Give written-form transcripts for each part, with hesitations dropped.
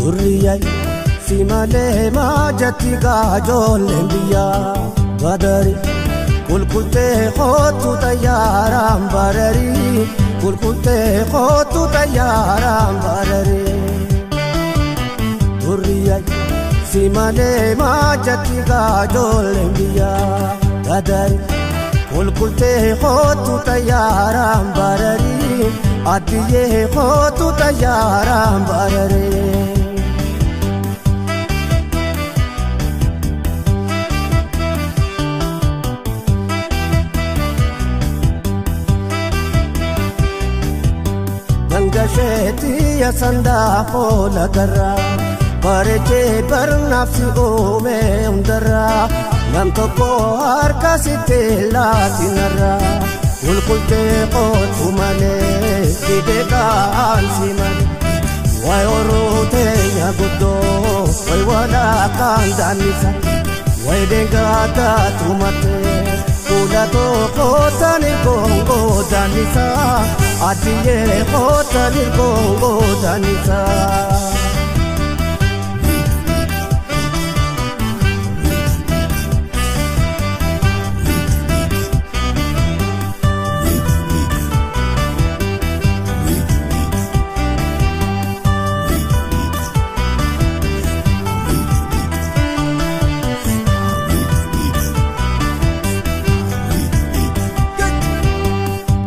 Durriyaa si malee maajatti gaajoolleen biyyaa badari kulkultee kootu xayyaaraan bararii kulkultee kootu xayyaaraan bararii. Durriyaa si malee maajatti gaajoolleen biyyaa badari kulkultee kootu xayyaaraan bararii adiyyee kootu xayyaaraan bararii. Dangasheetii yasandaa hoola garraa bareechee barnaaf si uume hundarraa nam tokko harka sitti laatinarraa kulkultee kootu malee fidee kaan si malee wayi horuu teenya guddoo wayi walakkaan daannisa wayi deengaaddaa tumatee fuula tokko tani koongoo daannisa. Adiye kotani kongo danisa.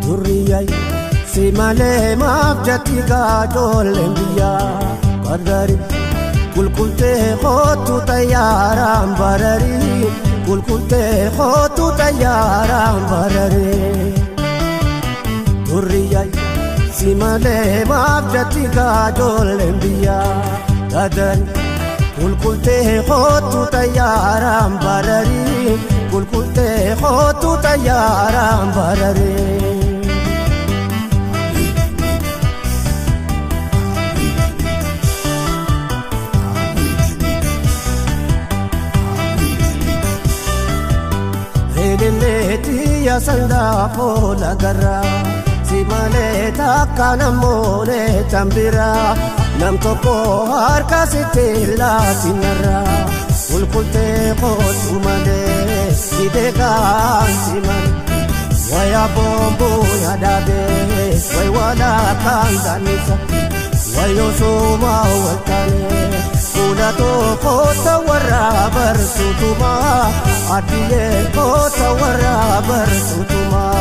Durriyaa si malee maaf jatti gaajoolleen biyyaa badari kulkultee kootu xayyaaraan bararii kulkultee kootu xayyaaraan bararii. Durriyaa si malee maaf jatti gaajoolleen biyyaa badari kulkultee kootu xayyaaraan bararii kulkultee kootu xayyaaraan bararii. Eleleeti yasandaa hoola garraa si malee takka namoonni tambiraa nam tokko harka sitti laatinarraa kulkultee kootu malee fidee kaan si malee waya bomboo yaadaabee wayi walakkaan daannisa wayi osuma waltaanee fuula tokko warra barsuutumaa adiyyee koota warra barsuutumaa.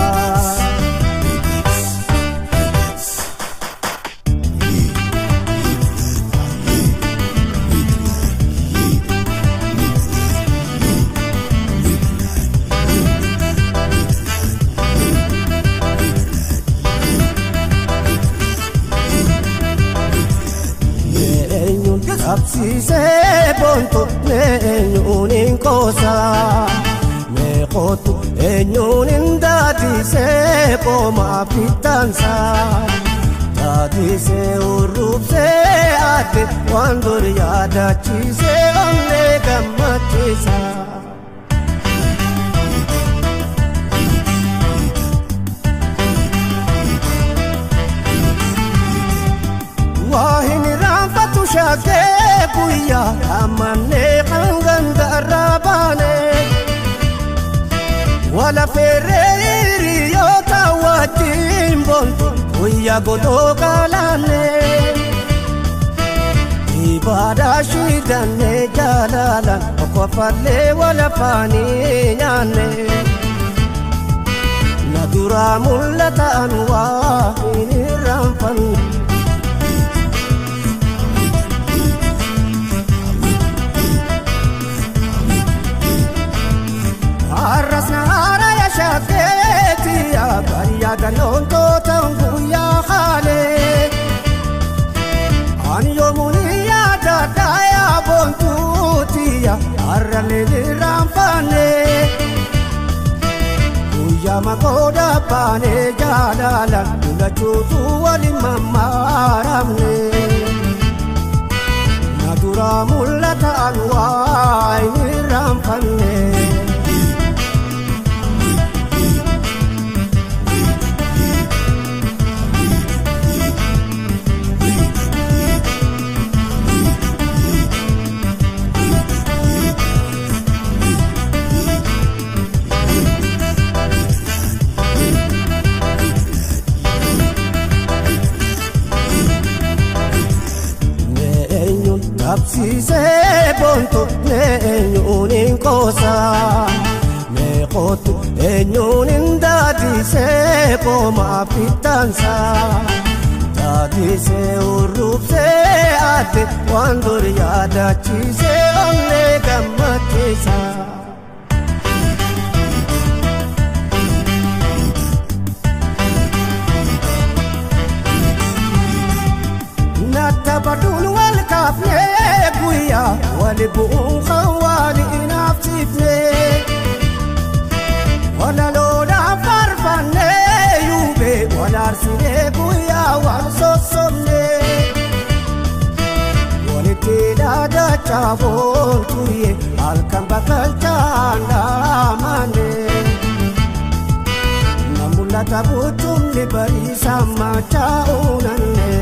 Absiisee boontu eenyuun hin qoosaa meeqootu eenyuun hin daadisee qoomaa fittaansaa daadisee hurruubsee adde waan dur yaadachiisee onnee gammachiisaa. Waa hin irraanfatu shaakee guyyaa amannee hanganda irraa baane wala feerree hiriyoota wajjin boontu guyyaa godoo qaalaanne ibaadhaa shiidannee jaalalaan okkofallee wala faanii nyaanne na duraa mul'atan waa hin irraanfanne. Arrasna haara shaakkeetti bariyaa galoontoota guyyaa haalee ani yoomuun yaadadhaa yaa boontuutiya har'alee irraanfanne guyyaa makooda baanee jaalalaan lulachuutu waliin mammaaramne na duraa mul'atan waa hin irraanfanne. Qabsiisee boontu eenyuun hin qoosaa meeqootu eenyuun hin daadisee qoomaa fittaansaa daadisee urruubsee ate waan dur yaadachiisee onnee gammachiisaa. Nattabaduun wal kaafnee guyyaa wali bu'uun kan wali inaafsiifnee walaloodhaan faarfannee yuubee wal aarsinee guyyaa wal sossobnee walitti dhaadachaa boontuyyee halkan bakkalchaan dhaamanee na mul'ata buutumni bariisaa machaa uunannee.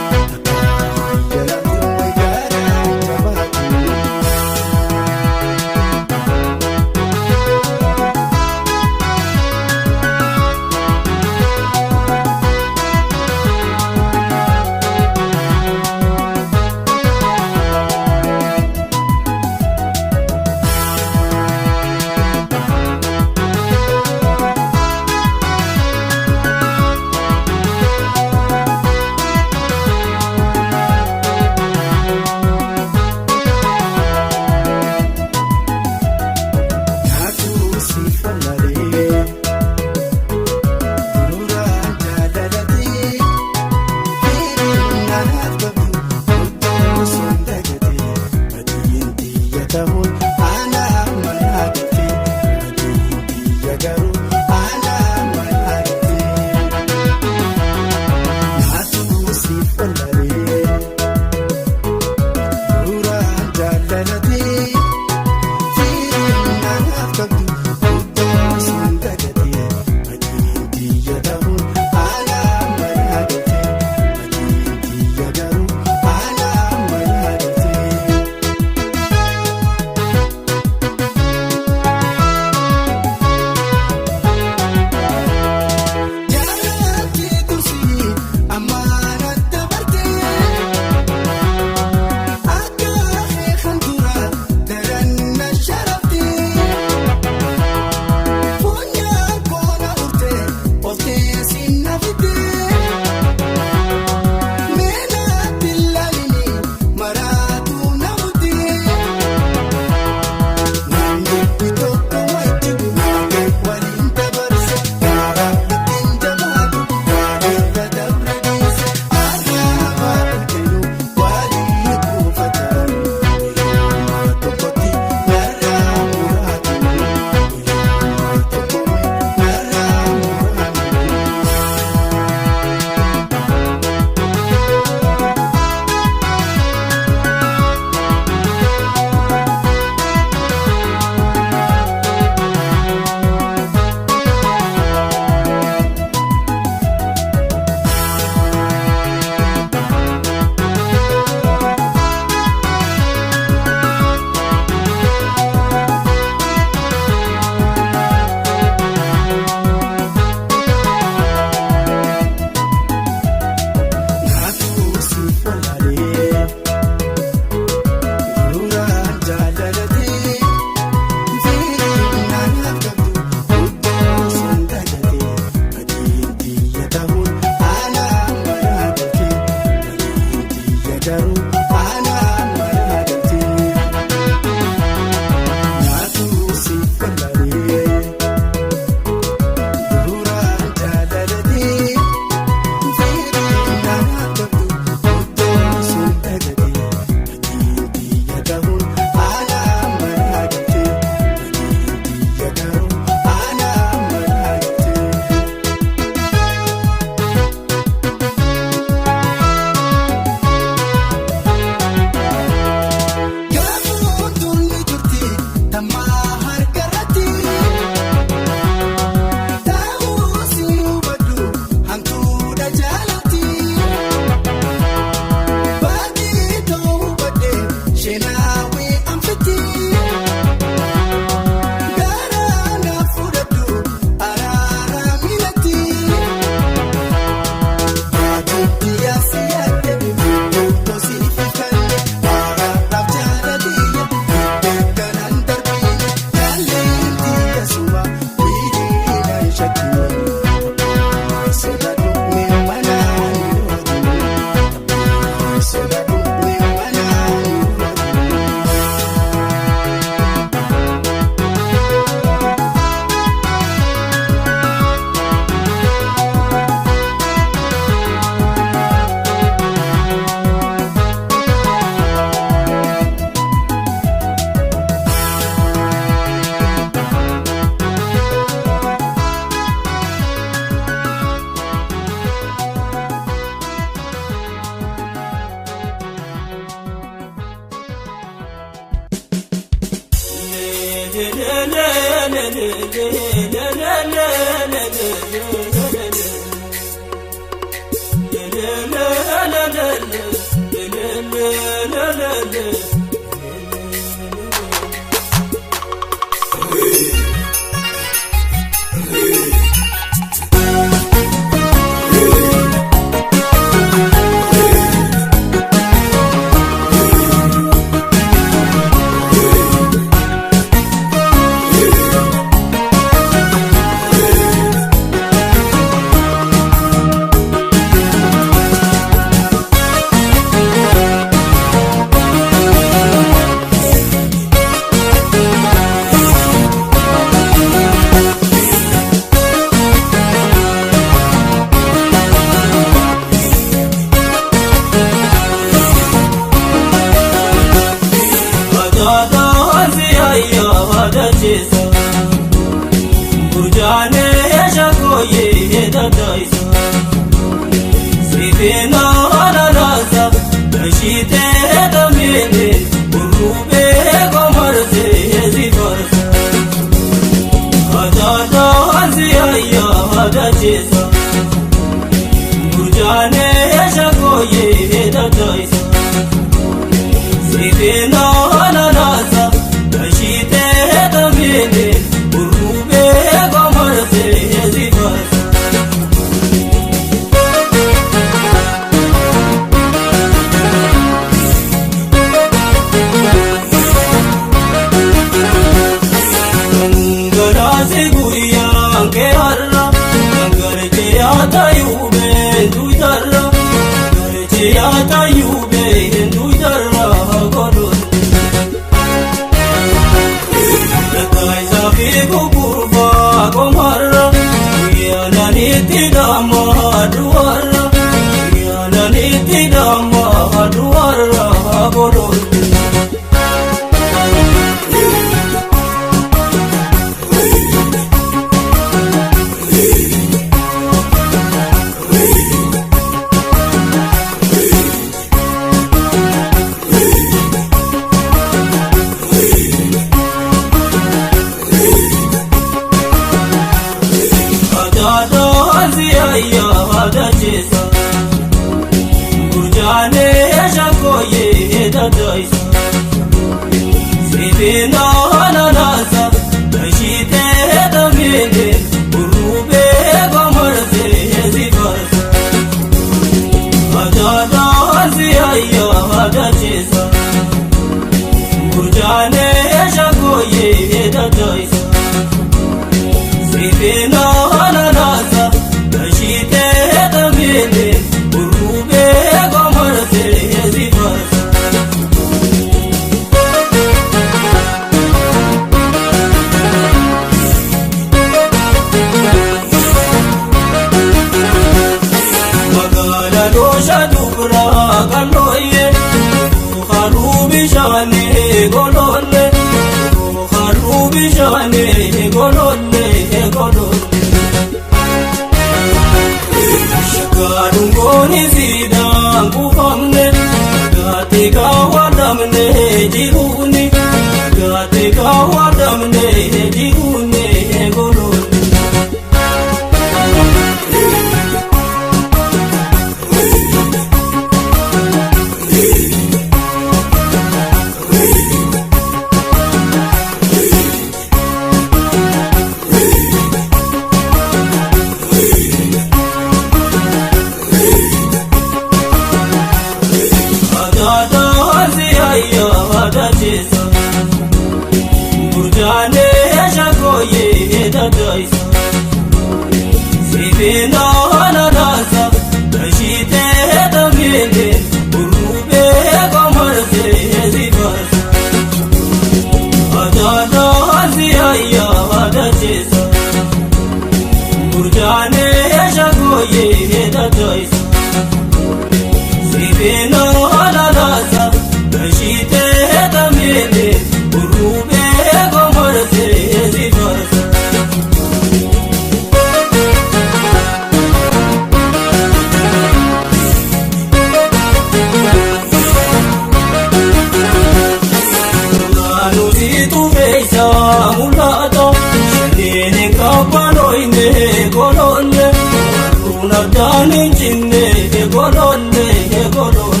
Addaan hin cinne golollee golollee.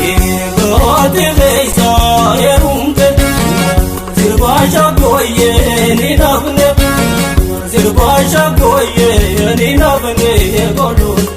Eegaate keessa heerumte sirbaa shaggooyyee ni nafne sirbaa shaggooyyee ni nafne golollee.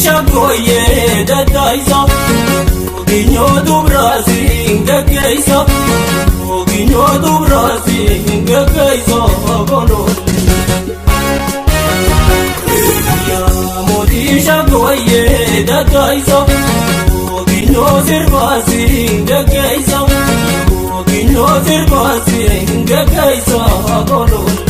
Shaggooyyee daddaayisa oginyoo dubraasiin gaggeessa oginyoo dubraasiin gaggeessa golollee. Mootii shaggooyyee daddaayisa oginyoo sirbaasiin gaggeessa oginyoo sirbaasiin gaggeessa golollee.